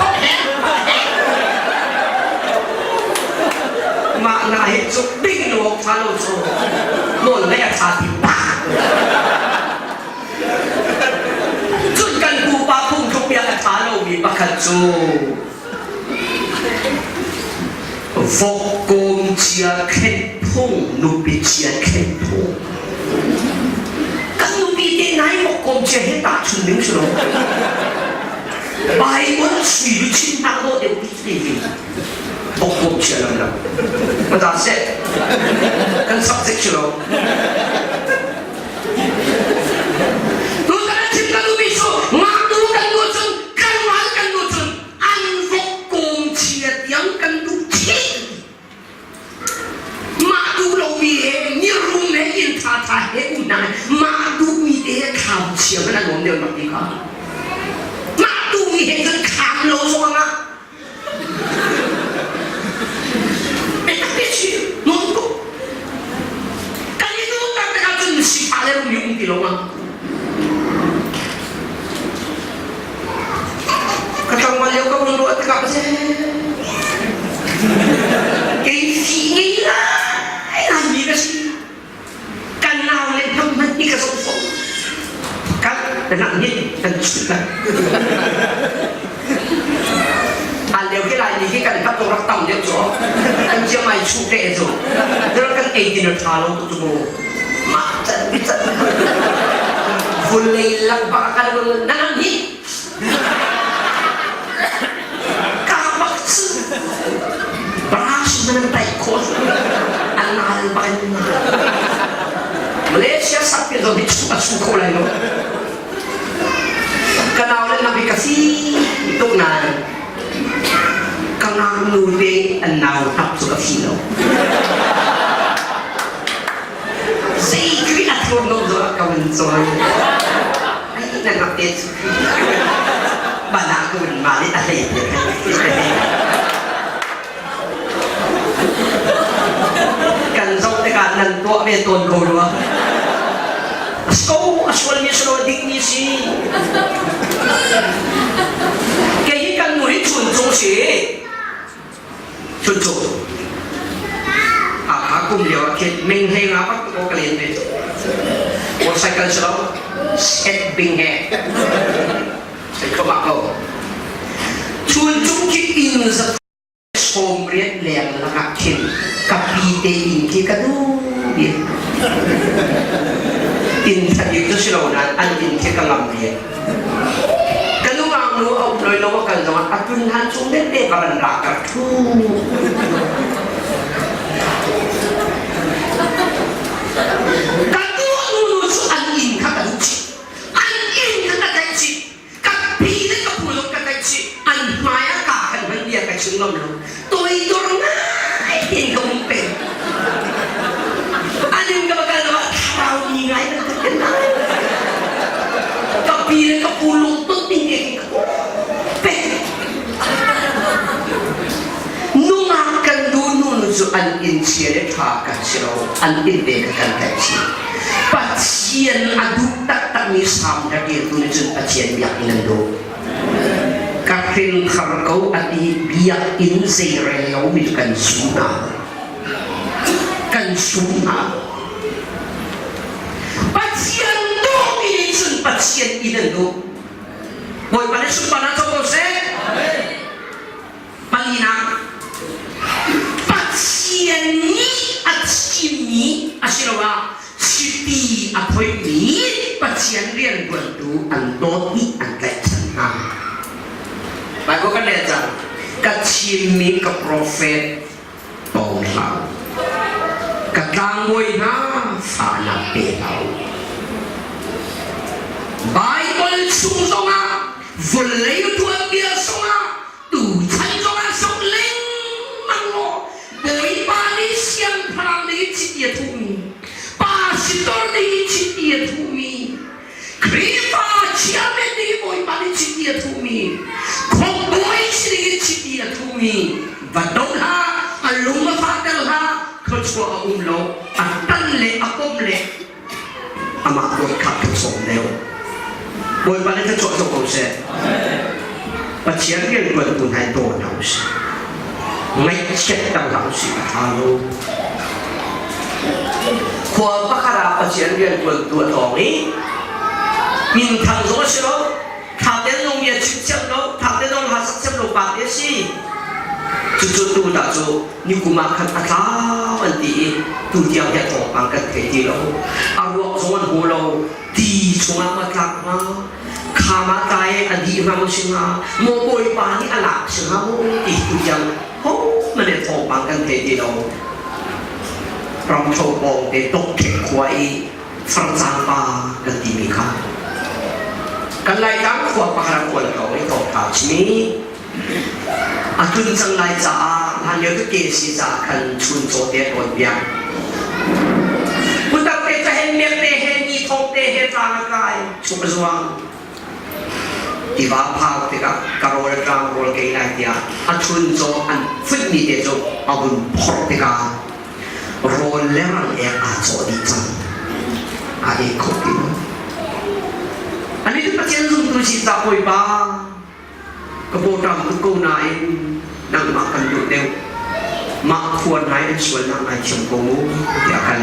Hok he, hok he. Mah na hi cu ding lo awk ṭha lo cu nawl ngaih a ṭha ti pa. Cun kan pupa phungthluk bia a ṭha lomi pakhat cu vok kawm chia khenh phung nupi chia khenh phung. Kan nupi te nai vok kawm chia he tahchun ding si lo. Bible sui luchin hna dawh deuh ti ti. Bawkbawk chia lam lam. Mata seh. Kan subject si lo. Tutan an chim kan duhmi cu ngaknu kan nu cun kan ral kan nu cun an vok kawm chia tiang kan duh chih. Mah duh lomi he mirum he inn ṭhaṭha he um hna mah duhmi te he kham chia hmanh an um deuh bak ti kha. Mah duhmi he cun kham lo zong ah Kan i duh tak ahcun sifah le rum hi um ti lo ma. Ka tlangval lio ka vun ruah tikah seh kei fi ngei lai lai mi ka si. Kan nau le hnam hmanh hi ka zoh fo. Kan nak nih kan chut lai. Hlan lio hi Laimi hi kan hat rak tam deuh cu kan ciam ai chuh te cu rak kan ei tin a ṭha lo tu cu mah can bi can vulei lang bak kan na nang hi ka bak cu brush man tai kho an nal bak in Malaysia sak pi zong hi chu a chu kho lai lo Ka nau le nang hi ka si tuk nain ka ngaknu te an nau hnap cu ka fi lo. Zei khi a thur nom zong ah ka vun cawi. Ai na ngak te cu bana ka vun ma nih a hlei te Kan zoh tikah nan tuah ve tawn ko rua. So a sualmi si lo dikmi si. Kei hi kan nu hi chuncung si. Chuncung. Hakha kum lio ah khin ming hlei nga bak ko ka len ve. Motorcycle si lo. Set bing he. Sei thluahmah ko. Chuncung khi inn za 90 leng lakah khin ka pi te inn khi ka duh bik. Inn thabik cu si lo nain an inn khi ka ngam bik. Ka nungak nu a um loi lo a kal zongah a tun han chung tete ka van ra ka thu. Ka duh nu nu cu an inn kha ka duh chih. An inn kha ka tlaih chih. Ka pi le ka pu zong ka tlaih chih. An hmai ah ka kan hman bia ka chim ngam lo. Toidor ngai tein ka um peng. An inn ka va kal ah thlarau mi ngai ka ka ken lai. Ka pi le ka pu lungtut ding ke ka peng. Nungak kan du nu nu cu an inn chia le ṭha kan si lo, an inn ve ka kan tlaih chih. Pathian a duh taktakmi Salm ṭialtu nih cun Pathian biakinn an duh. Ka hrinthar ko a ti biakinn zeirel lomi cu kan sum hna. Kan sum hna. Pathian duhmi nih cun Pathian inn an duh. Bawipa nih sunparnak co ko seh. Palinak, Pathian nih a thimmi asiloah chiti a phoihmi Pathian rianṭuantu an dawt i an tlaihchan hna. Bible kan rel cang. Ka thimmi ka profet tawng hlah u. Ka tla. Tlangbawi hna fahnak pe hlah u. Baibal chung zongah vawlei tuanbia zongah tuchan zongah sok lengmang law Bawipa nih siangpahrang nih chiti a thuhmi, pastor nih chiti a thuhmi, Khrihfa chairman nih Bawipa nih chiti a thuhmi, khuabawi nih chiti a thuhmi va do hlah, a lung a fahter hlah, thluachuah a um lo, a tan le a pom le amah dawt kha ka sawm deuh. Bawipa nih thluachuah co ko seh. Pathian rianṭuantu hna hi daw hna usih. Ngaihchiatter hlah usih a ṭha lo. Khua pakhat ah Pathian rianṭuantu a tlawng i minthang zong a si lo, tha tein zong bia chim thiam lo, tha tein zong hla sak thiam lo pa te a si. Cucu tu dah cu nikum ah khan a tlau an ti i tu tiang hi a thawngpang kan thei ti lo. A ruak zong an hmu lo, ti chungah ma tlak hnga, kham ah tlai a dih hnga maw si hnga, maw Bawipa nih a lak si hnga maw ti tu tiang hohmanh nih thawngpang kan thei ti lo. Ramtho pawng te Tokkhek khua i Farcang pa kan timi kha kan Laitlang khua pakhat ah kual ko i thawngtha chimi a tlun cang lai caah hlanlio cu KC caah khan chuncaw te a tawn piak. Putar te cahen miak te he ni thong te he tlang a kai chuk a zuang. Tiva phau tikah ka rawl tlang rawl kei lai tiah a chuncaw an futmi te cu a vun phorh tikah rawl le rang ek aa cawh dih cang. Aa ei kho ti lo. Ani cu Pathian zumtu si ca Bawipa Ka pawṭam tuk ko nain nangmah kan duh deuh. Mah khua hna i an sualnak ngaithiam ko mu tiah a kal.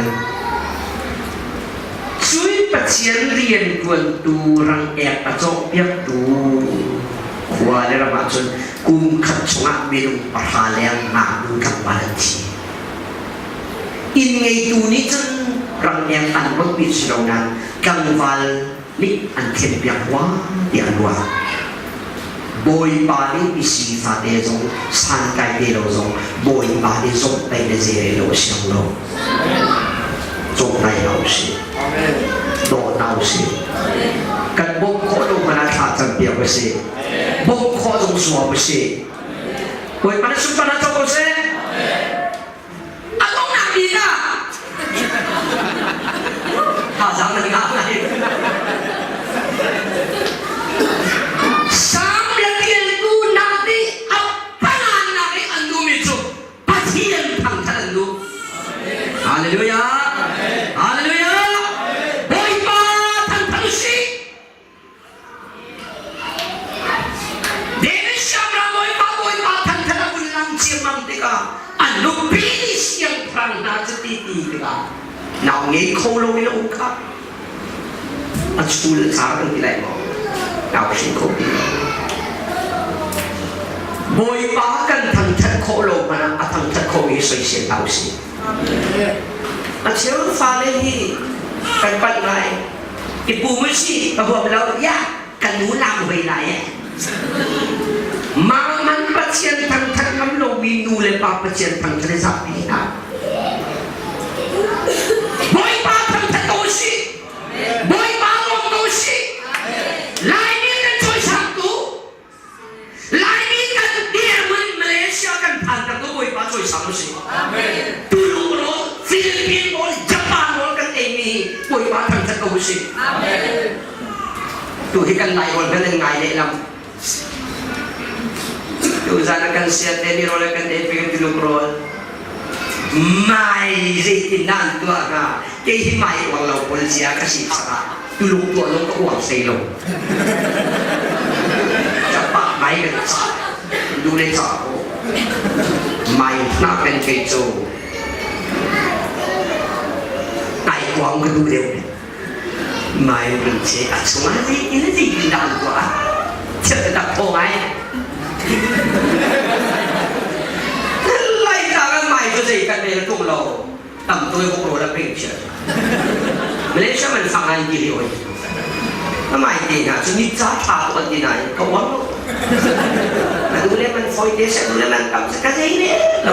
Cui Pathian rianṭuantu rang-ek a cawhpiaktu khua le ram ahcun kum khat chungah minung pahra leng ngaknu tlangval an thi. Inn ngeitu nih cun rang-ek an rawtmi si lo nain tlangval nih an thlenpiak rua tiah an ruah. Bawipa nih misi fate zong santlai te lo zong Bawipa nih zomhtaih le zeirel lo a siang lo. Cawmtai hna usih. Daw hna usih. Kan bawmh khawh lo hmanh ah thla campiak usih. Bawmh khawh zong zuam usih. Bawipa nih sunparnak co ko seh. A donghnak bik ah thazaang nan ngah lai. Salm biatialtu nak nih a panganak i an duhmi cu Pathian thangthat an duh. Hallelujah. Hallelujah. Bawipa thangthat usih. David siangpahrang bawipa bawipa thangthat a vun lang ciammam tikah a nupi nih siangpahrang hna cu ti ti tikah nau ngei kho loin a um kha a chul a car kan ti lai maw nau hring kho ti lo Bawipa kan thangthat khawh lo hmanh ah a thangthat khomi soisel hlah usih a cheu fale hi kan palh ngai I pu mun si ka huam lo ya ka nu lam hoi lai eh. Mang man Pathian thangthat ngam lomi nu le pa Pathian thangthat i zapi hna. Bawipa thangthat ko si. Bawipa lawm ko si. Laimi kan cawisangtu Laimi kan dirhmun Malaysia kan phan tak Bawipa cawisang usih. Tuluk rawl, Philippine rawl, Japan rawl kan eimi Bawipa thangthat ko usih. Tu hi kan Lai rawl hmanh an ngai lehlam. Tu zan ah kan siat te ni rawl kan ei pe kan Tuluk rawl. Mai zeitin dah an tuah hnga? Kei hi mai uang lo pawl cia ka si caah Tuluk tuah zong ka uang sei lo. Ka mai kan ca. Du le ca ko. Mai hna kan kei cu. Ai kuang ka duh deuh. Mai kan che a chungah zeitin zeitin dah an tuah. Chiat ka tak thaw ngai. Lai ta kan mai cu zei kan rel tung lo. Tam toi bok ro la peng chia. Malaysia man fang ai ti ri oi. Amai te hna cu ni ca tha tu an ti nain ka uar lo. Ka nu le man fawi te seh nu le man tam seh ka zei ne lo.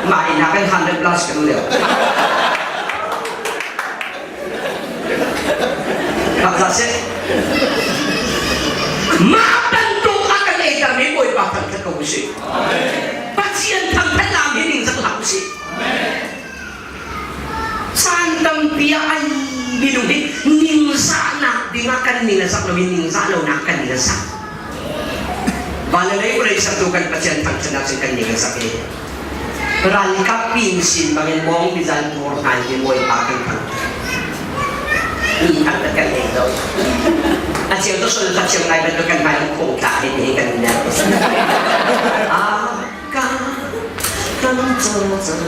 Mah inn ah kan 100 plus ka nu le. Mah seh. Mah bantuk a kan eitermi Bawipa thangthat ko usih. Pathian thangthat lam hi ning zak hlah usih. Caan tampi ah ai minung hi ningzahnak dingah kan ning a zak loin ningzah lonak kan ning a zak. Van le lei vawlei sertu kan Pathian thangthatnak cun kan ning a zak i ralkap pin sin bangin mawng bizan tur hna hi Bawipa kan thangthat. Mi thangthat kan ei lo. A cheu to sol kha cheu ngai bantuk kan hmai khong tla hi ti kan ner. Ah ka kan cang.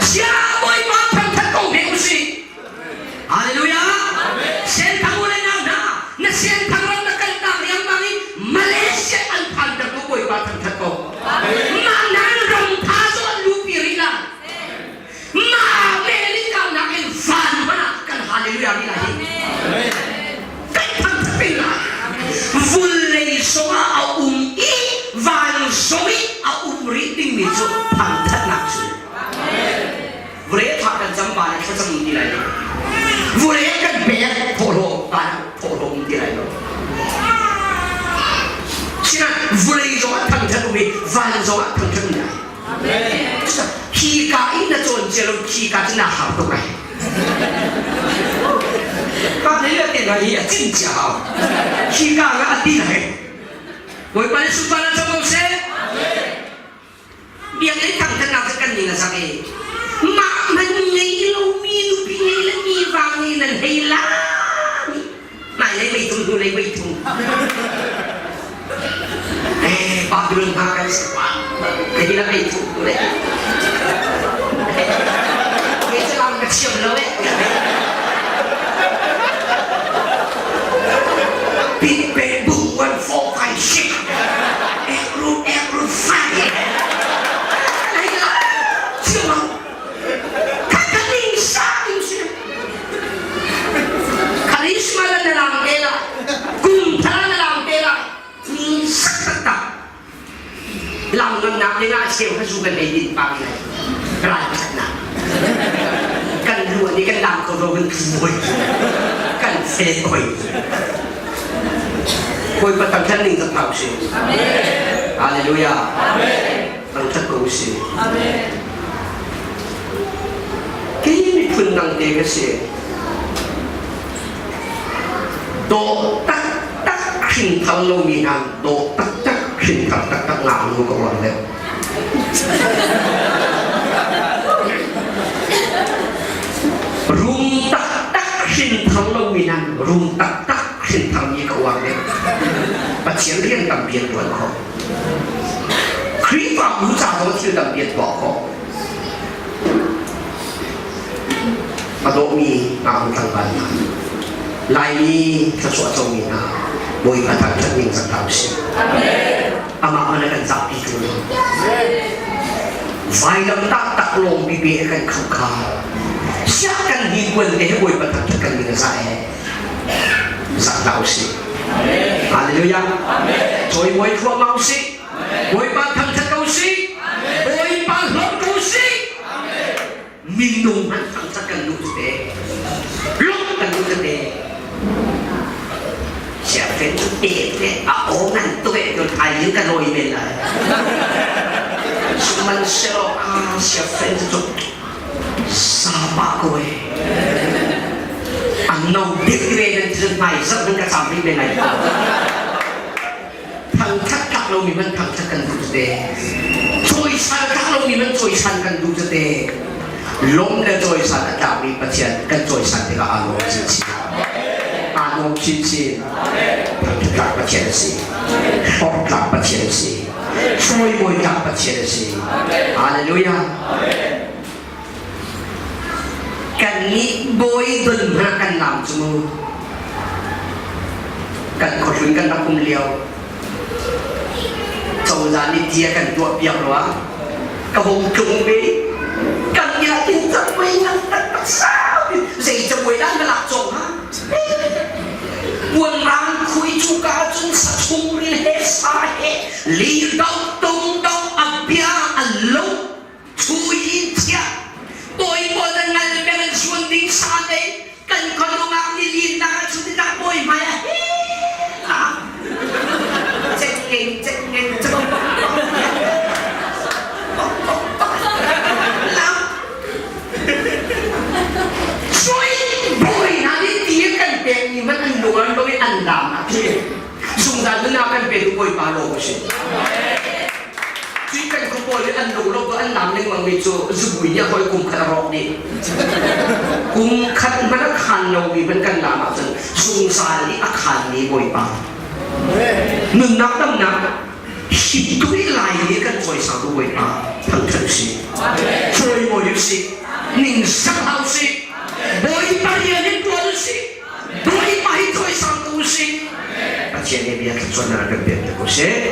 Sia Bawipa thangthat ko ve usih. Hallelujah. Senthang u le nau hna, na senthang ram na kaltak riangmang i Malaysia an phan ter tu Bawipa thangthat ko. Mah nan ram tha cu an lupi rih la. Mah America nakin van hmanh ah kan hallelujah rih lai hi. Kan thangthat peng lai. Vulei zongah a um i van zong i a um rih dingmi cu thangthatnak cu. Vulei a thah kan cam van ah thlacam um ti lai lo. Vulei kan pek thawhlawm van ah thawhlawm um ti lai lo. Sinah vulei zong ah thangthat um i van zong ah thangthat um lai. Khi ka in na cawn cia lo khi ka cu na har tuk ai. Ka le le te hi a cin cia hau. Khi ka nga a ti lai. Bawipa nih sunparnak co ko seh. Biakinn thangthatnak cu kan ning a zak i mah man ngei lomi nupi ngei le mi vang ngei nan hei la hmailei mei thum hnulei mei thum eh Babylon hna kan si pa ka hi la mei thum tu le ke salam ka thiam lo eh Big Bang Boom 1 4 5 6 Ekru ekru fai. Karisma la na lang te la, kum thara na lang te la, ni sak tak tak. Lam ngam nak ding ah cheu kha zu kan ei din pa ngai. Ral khat na. Kan lu ni kan lam ko ro kan thu hoi. Kan fe hoi. Bawipa thangṭhat ning zak hna usih. Hallelujah. Thangṭhat ko usih. Kei miphun dang te ka si. Dawh taktak hrinthar lomi hna dawh taktak hrinthar taktak ngaknu ka uar deuh. Rum taktak hrinthar lomi hna rum taktak hrintharmi ka uar deuh. Pathian rian tampi an ṭuan khawh. Khrihfabu ca zong thil tampi an tuah khawh. A dawhmi ngaknu tlangval hna, Laimi thluachuah comi hna, Bawipa thangṭhat ning zak hlah usih. Amah man a kan zahpi tu lo. Vailam taktak lawng pipe a kan khamh kha. Siah kan hi kuan te he Bawipa thangṭhat kan ning a za ee. Zak hlah usih. Hallelujah. Cawimawi thluahmah usih. Bawipa thangṭhat ko usih. Bawipa hlawm ko usih. Minung hmanh thangṭhat kan duh tete. Lawmh kan duh tete. Siafen cu te te a aw ngan tuk eh cun ai in ka lawi men lai. Sihmanhsehlaw ah siafen cu Sapa ko eh. An no bik ve nan ti hmai zarh nan ka cam rih men lai. Thangthat tlak lomi man thangthat kan duh tete. Cawisan tlak lomi man cawisan kan duh tete. Lawm le cawisan a tlakmi Pathian kan cawisan tikah aa lawm chinchin. Aa lawm chinchin. Thangthat tlak Pathian a si. Hlawk tlak Pathian a si. Cawimawi tlak Pathian a si. Hallelujah. Kannih bawi don hna kan lam cu mu. Kan khuahlun kan rak um lio. Cozah nih ti a kan tuah piak rua. Ka hung tlung ve. Kan nih ah tin camuai ngan taktak sau. Zei camuai dah na lak cawk? Kan khualung ah nilin nak ah chun nak bawi hmai ah he ah cek ngeng cek ngeng cek bok bok bok bok bok lam Sui bawi hna nih ti kan pek mi man an lung an lung i an lam ah khi zungzal nunnak kan pe tu bawipa lawm a si. Cui kan khua pawl nih an lung lo an lam lengmang mi cu zubui nih a hawi kum khat a rawk dih. Kum khat hmanh a khan lomi hmanh kan lam ahcun zungzal i a khanmi Bawipa. Nunnak damnak hip tuk i lai i kan cawisang tu Bawipa thangṭhat usih. Cawimawi usih. Ningzak hlah usih. Bawipa rian in ṭuan usih. Bawipa hi cawisang ko usih. Pathian nih bia thluachuahnak kan pek te ko seh.